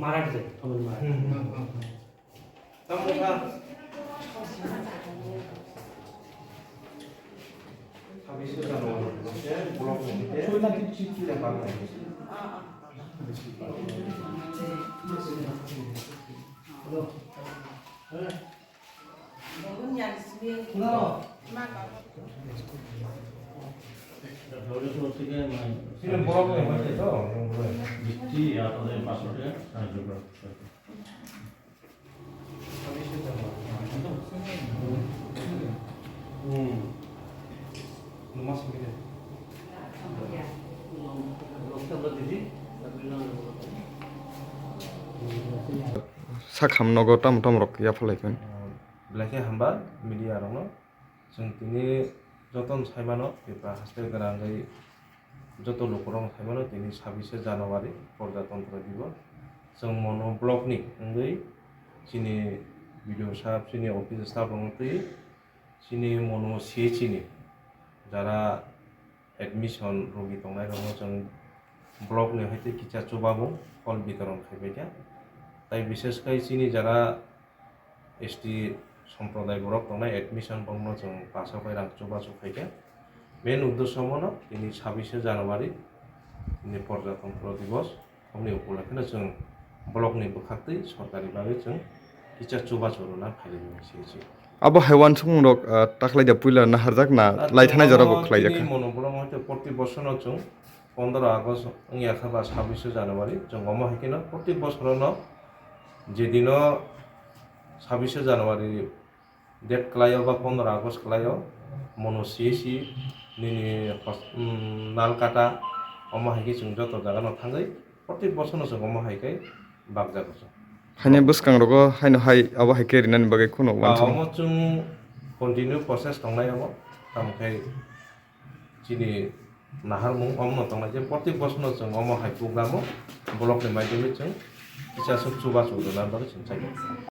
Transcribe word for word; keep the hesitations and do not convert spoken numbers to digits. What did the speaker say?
Tamo kha. Sabbish January block ni hwnkhe. Sini borok ni hwnkhe to, yang borok. Sakham nogo tamo tamo rok yapharlai phano. Belai khe hambai media rokno. Chwng tini jotono sai mano, Tripura haste gwnangwi joto lukurokno sai mano, tini sabbish January Porjatantro Dibosh. Chwng Mono block ni wngwi chini B D O sahab, chini office staff rokno twi chini Mono C H C ni jara admission rogi tongnai rokno chwng block ni hai tei kisa chubamung phol bitoron khai pai kha. Tai bishesh khai chini jara S T somproday borok tongnai admission borokno chwng pass o khai rang chubachu khai kha. Main uddesho mono tini sabbish January ni Porjatantro Dibosh. Oboni ukulai kheno chwng block ni bwkhaktwi sorkari bagwi chwng kisa chubachu rwna phailai mani se se. Abo hai uansukmung rok, ah, takhwlai da puila naharjak na lai thanai jora bo khlaijak kha? Mono block hwnkhe proti bosorno chwng pondro August wngya kha ba sabbish January chwng omo hai kheno proti bosorno jedino sabbish January date kwlaio ba pondro August kwlaio, Mono C H C nini hos-, um, Nalkata, omo hai khe chwng joto jagano thangwi prottek bosorno chwng omo hai khe bakjago chwng. Haini bwskangrogo haino hai abo hai khe rinani bagwi kheno uansukmung. Omo chwng continue process tongnai omo, tamo khe chini naharmung omono tongnai je prottek bosorno chwng omo hai program o block ni maidagwi chwng kisa swk chubachu rwna bagwi chwng chai.